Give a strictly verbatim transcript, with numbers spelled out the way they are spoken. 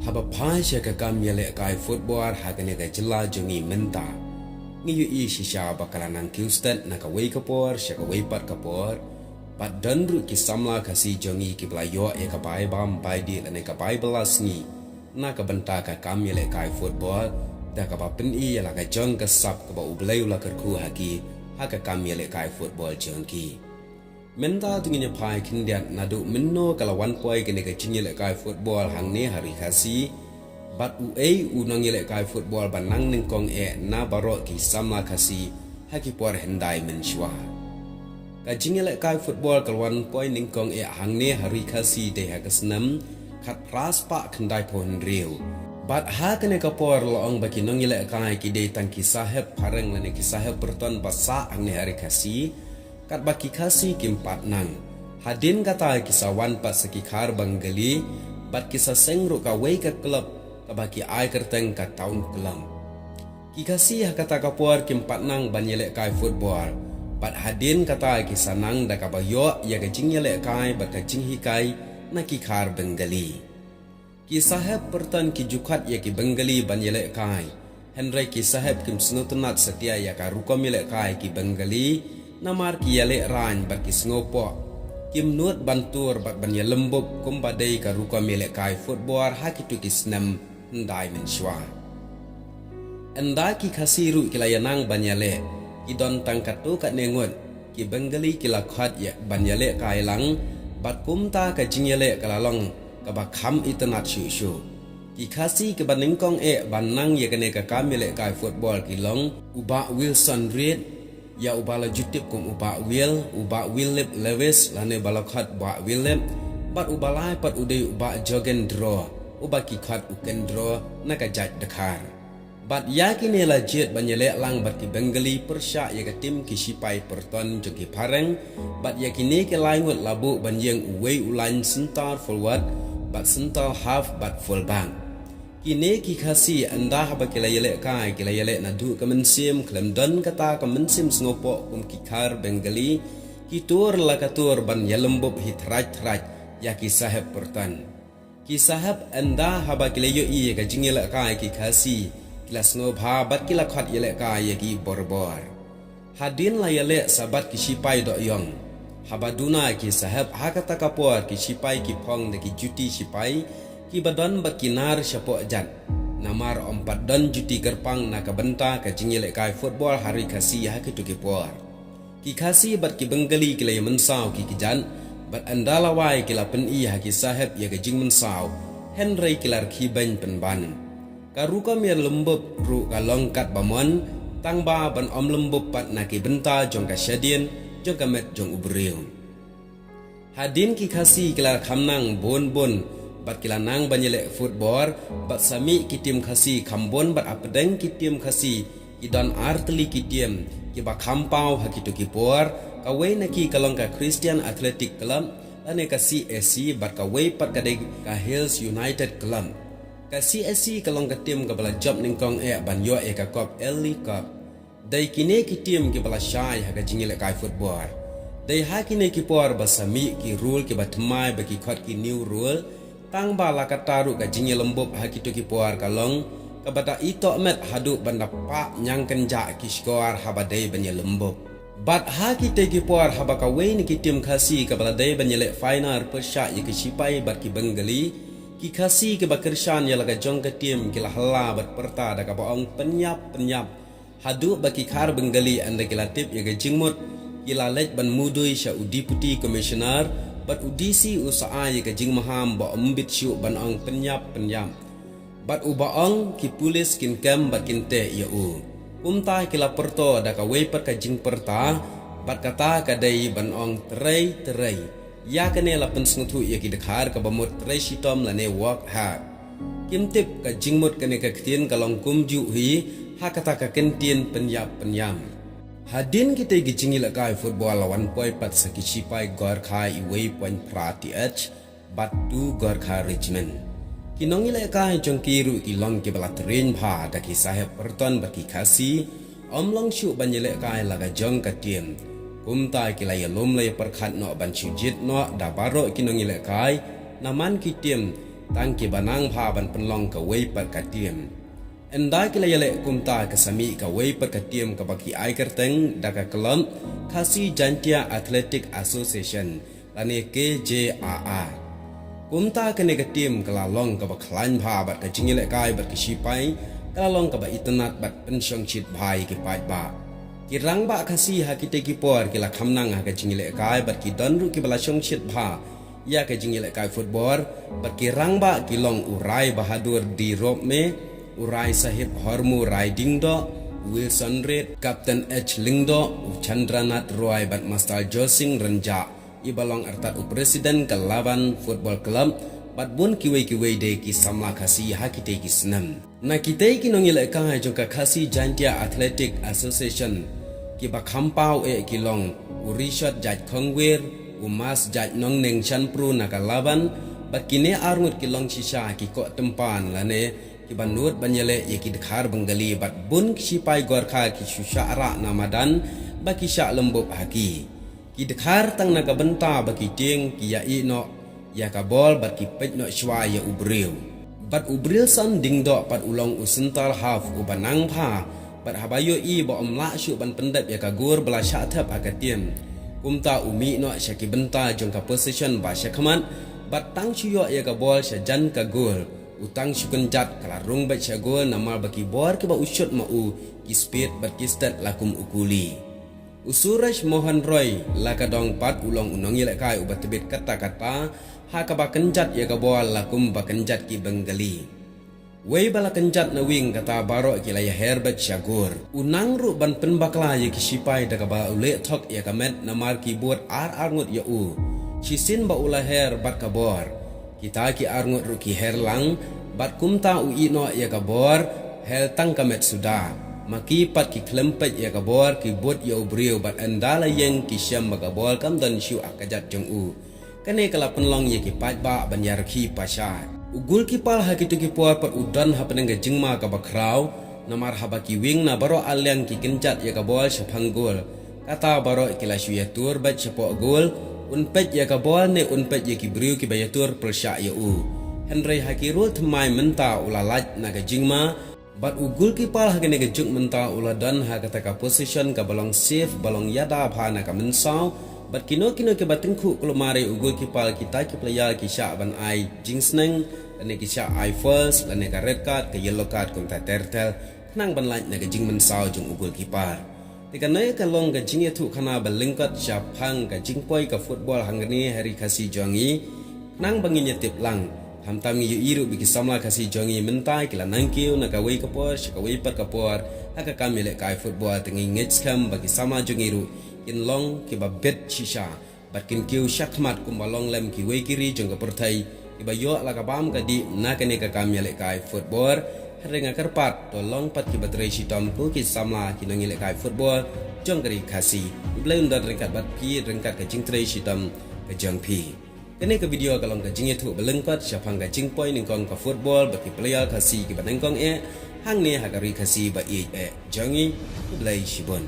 Haba phai sha ka kam ïalehkai football ha kane ka jylla jong ngi mynta, ngi ïohi shisha ba ka la nang kiew stet na kawei ka por sha kawei pat ka por. Bad don ruh ki samla Khasi jong ngi kiba la ïoh ïa ka bai bam bai dih lane ka bai bylla sngi na ka bynta ka kam ïalehkai football, da kaba pyni ïa la ka jong ka sap kaba U Blei u la kyrkhu ha ki ha ka kam ïalehkai football jong ki. Mynta to ngin ïa phai khyndiat naduh mynno ka la wan poi kane ka jingïalehkai football hangne ha Ri Khasi, bad uei u nongïalehkai football ba nang nyngkong eh na baroh ki samla Khasi ha ki por hyndai mynshuwa. Ka jingïalehkai football ka la wan poi nyngkong eh hangne ha Ri Khasi dei ha ka snem khatphra spah khyndai phew hynriew. Bad ha kane ka por la ong ba ki nongïalehkai ki dei tang ki sahep phareng lane ki sahep pyrton ba sah hangne ha Ri Khasi, katba ki Khasi kim pat nang. Hadien kata ki sa wan pat sa ki khar Bengali, bad ki sa seng ruh kawei ka club kaba ki ai kyrteng ka Town Club. Ki Khasi ha kata ka por kim pat nang ban ïalehkai football, bad hadien kata ki sa nang da kaba ïoh ïa ka jingïalehkai bad ka jinghikai na ki khar Bengali. Ki sahep pyrton ki ju khot ïa ki Bengali ban ïalehkai, hynrei ki sahep kim sngewtynnat satia ïa ka rukom ïalehkai ki Bengali, namar ki ïalehrain bad ki sngewpoh, kim nud ban tur bad ban ïalymbup kumba dei ka rukom ïalehkai football ha kito ki snem hyndai mynshuwa. Ynda ki Khasi ruh ki la ïa nang ban ïaleh, ki don tang katto katne ngut, ki Bengali ki la khot ïa ban ïalehkai lang, bad kumta ka jingïaleh ka la long kaba kham itynnat shuh shuh. Ki Khasi kiba nyngkong eh ban nang ïa kane ka kam ïalehkai football ki long u Bah Wilson Reid, ïa uba la ju tip kum u Bah Will, u Bah Willip Lewis lane ba la khot Bah Willip, bad uba lai pat u dei u Bah Jogendro, uba ki khot u Kendro na ka jait Dkhar. Bad ïa kine la jied ban ïaleh lang bad ki Bengali pyrshah ïa ka tim ki shipai pyrton jong ki phareng, bad ïa kine ki lai ngut la buh ban ïeng uwei u lain centre forward, bad centre half bad fullback. Kine ki Khasi ynda haba ki la ïalehkai ki la ïaleh naduh ka mynsiem khlem don kata ka mynsiem sngewpoh kum ki khar Bengali, ki tur la ka tur ban ïalymbup hi thraj thraj ïa ki sahep pyrton. Ki sahep ynda haba ki la ïohi ïa ka jingïalehkai ki Khasi, ki la sngewbha bad ki la khot ïalehkai ïa ki bor bor. Hadien la ïaleh sa bad ki shipai dohïong, haba duna ki sahep ha kata ka por ki shipai ki phong da ki juti shipai, kiba don bad ki nar shapoh jat. Namar ym pat don juti kyrpang na ka bynta ka jingïalehkai football ha Ri Khasi ha kito ki por. Ki Khasi bad ki Bengali ki la ïa mynsaw ki kjat, bad ynda la wai ki la pyni ha ki sahep ïa ka jingmynsaw, hynrei ki la rkhie beiñ pynban. Ka rukom ïalymbup ruh ka long katba mon, tangba ban ym lymbup pat na ki bynta jong ka shadien jong ka met jong u briew. Hadien ki Khasi ki la kham nang bun bun, bad ki la nang ban ïaleh football, bad sa mih ki tim Khasi kham bun bad hapdeng ki tim Khasi ki don ar tylli ki tim kiba kham paw ha kito ki por, kawei na ki ka long ka Christian Athletic Club, lane ka C A C, bad kawei pat ka dei ka Hills United Club. Ka C A C ka long ka tim kaba la jop nyngkong eh ban ïoh ïa ka kop Ellie Cup. Dei kine ki tim kiba la shai ha ka jingïalehkai football. Dei ha kine ki por ba sa mih ki rule kiba thymmai ba ki khot ki new rule, tangba la katta ruh ka jingïalymbup ha kito ki por ka long kaba da itoh met haduh ban da pah ñiangkynjah ki shkor haba dei ban ïalymbup. Bad ha kitei ki por haba kawei na ki tim Khasi kaba la dei ban ïaleh final pyrshah ïa ki shipai bad ki Bengali, ki Khasi kiba kyrshan ïa la ka jong ka tim ki la halla bad pyrta da kaba ong pynïap pynïap. Haduh ba ki khar Bengali ynda ki la tip ïa ka jingmut, ki la leit ban mudui sha u Deputy Commissioner, bad u D C u sa ai ïa ka jingmaham ba ym bit shuh ban ong pynïap pynïap. Bad uba ong ki pulis kin kem bad kin teh ïa u. Kumta ki la pyrto da kawei pat ka jingpyrta, bad kata ka dei ban ong trei trei. Ïa kane la pynsngewthuh ïa ki Dkhar kaba mut trei shitom lane work hard. Kim tip ka jingmut kane ka ktien ka long kumjuh hi, ha kata ka kyntien pynïap pynïam. Hadien kitei ki jingïalehkai football la wan poi pat sa ki shipai Gorkha iwei point phra T H, bad two Gorkha Regiment. Ki nongïalehkai jong ki ruh ki long kiba la train bha da ki sahep pyrton bad ki Khasi, ym long shuh ban ïalehkai la ka jong ka tim. Kumta ki la ïalum la ïapyrkhat noh ban shu jied noh da baroh ki nongïalehkai, namar ki tim Tang kiba nang bha ban pynlong kawei pat ka tim. Ynda ki la ïaleh kumta ka sa mih kawei pat ka tim kaba ki ai kyrteng da ka club Khasi Jaintia Athletic Association lane K J A A. Kumta kane ka tim ka la long kaba khlaiñ bha bad ka jingïalehkai bad ki sipai ka la long kaba itynnad bad pynshongshit bha ïa ki paidbah. Ki rangbah Khasi ha kitei ki por ki la kham nang ha ka jingïalehkai bad ki don ruh kiba la shongshit bha ïa ka jingïalehkai football, bad ki rangbah ki long u Rai Bahadur D Ropmie, u Rai Sahib Hormu Rai Diengdoh, u Wilson Reid, Captain H Lyngdoh, u Chandranath Roy bad Master Joe Singh Rynjah, iba long artat u president ka Laban Football Club, bad bun kiwei kiwei de ki samla Khasi ha kitei ki snem. Na kitei ki nongïalehkai jong ka Khasi Jaintia Athletic Association kiba kham paw eh ki long u Rishot Jait Khongwir, u Mas Jait Nongneng Shanpru na ka Laban, bad kine arngut ki long shisha ki koh tympan lane kiba nud ban ïaleh ïa ki dkhar Bengali bad bun ki sipai Gorkha ki shu shah rah na madan ba ki shah lum bup ha ki. Ki dkhar tang na ka bynta ba ki tieng ki ïa ih noh ïa ka bol bad ki peit noh shwa ïa u briew. Bad u Brilson Diengdoh pat u long u centre half uba nang bha, bad haba ïohi ba um lah shuh ban pyndep ïa ka gol ba la shah thep ha ka tim, kumta u mih noh sha ki bynta jong ka position ba sha khmat, bad tang shu ïoh ïa ka bol sha jan ka gol, u tang shu kynjat ka la rung beit sha gol namar ba ki bor kiba u shot ma u ki speed bad ki stet la kum u kuli. U Suresh Mohan Roy la ka dong pat u long u nongïalehkai uba tbit katta katta ha kaba kynjat ïa ka bol la kum ba kynjat ki Bengali. Wei ba la kynjat na wing kata baroh ki la ïa her beit sha gol. U nang ruh ban pynbakla ïa ki sipai da kaba u leh thok ïa ka met namar ki bud ar arngut ïa u shisien ba u la her bad ka bol. Kita ki arngut ruh ki her lang, bad kumta u ih noh ïa ka bol, her tang ka met suda. Ma ki pat ki khlem peit ïa ka bol, ki bud ïa u briew bad ynda la ïeng ki shem ba ka bol kam don shuh ha ka jait jong u. Kane ka la pynlong ïa ki paidbah ban ïa rkhie pasha. U goalkeeper ha kito ki por pat u don hapdeng ka jingma kaba khraw, namar haba ki wing na baroh arliang ki kynjat ïa ka bol shaphang gol, kata baroh ki la shu ïatur beit shapoh gol, un peit ïa ka bol ne un peit ïa ki briew kiba ïatur pyrshah ïa u. Hynrei ha ki rul thymmai mynta u la lait na ka jingma, bad u goalkeeper ha kane ka juk mynta u la don ha kata ka position kaba long safe ba long ïada bha na ka mynsaw, bad kino kino kiba tyngkhuh kulmar ïa u goalkeeper kita ki player ki shah ban ai jingsneng, lane ki shah ai fouls, lane ka red card, ka yellow card kumta ter ter, khnang ban lait na ka jingmynsaw jong u goalkeeper. Te kane ka long ka jingïathuhkhana ba lyngkot shaphang ka jingpoi ka football hangne ha ri Khasi jong ngi. Khnang ba ngin ïa tip lang, khamtam ngi ïohi ruh ba ki samla Khasi jong ngi mynta ki la nang kiew na kawei ka por sha kawei pat ka por ha ka kam ïalehkai football, te ngi ngeit skhem ba ki samla jong ngi ruh kin long kiba bit shisha bad kin kiew shakhmat kumba long lem kiwei ki ri jong ka pyrthei kiba ïoh la ka bam ka dih na kane ka kam ïalehkai football. Hynrei nga kyrpad to long pat kiba trei shitom ko ki samla ki nongïalehkai football jong ka ri Khasi. U Blei un don ryngkat bad phi ryngkat ka jingtrei shitom ka jong phi. Kane ka video ka long ka jingïathuh ba lyngkot shaphang ka jingpoi nyngkong ka football bad ki player Khasi kiba nyngkong eh hangne ha ka ri Khasi ba ïeit eh jong ngi. U Blei shibun.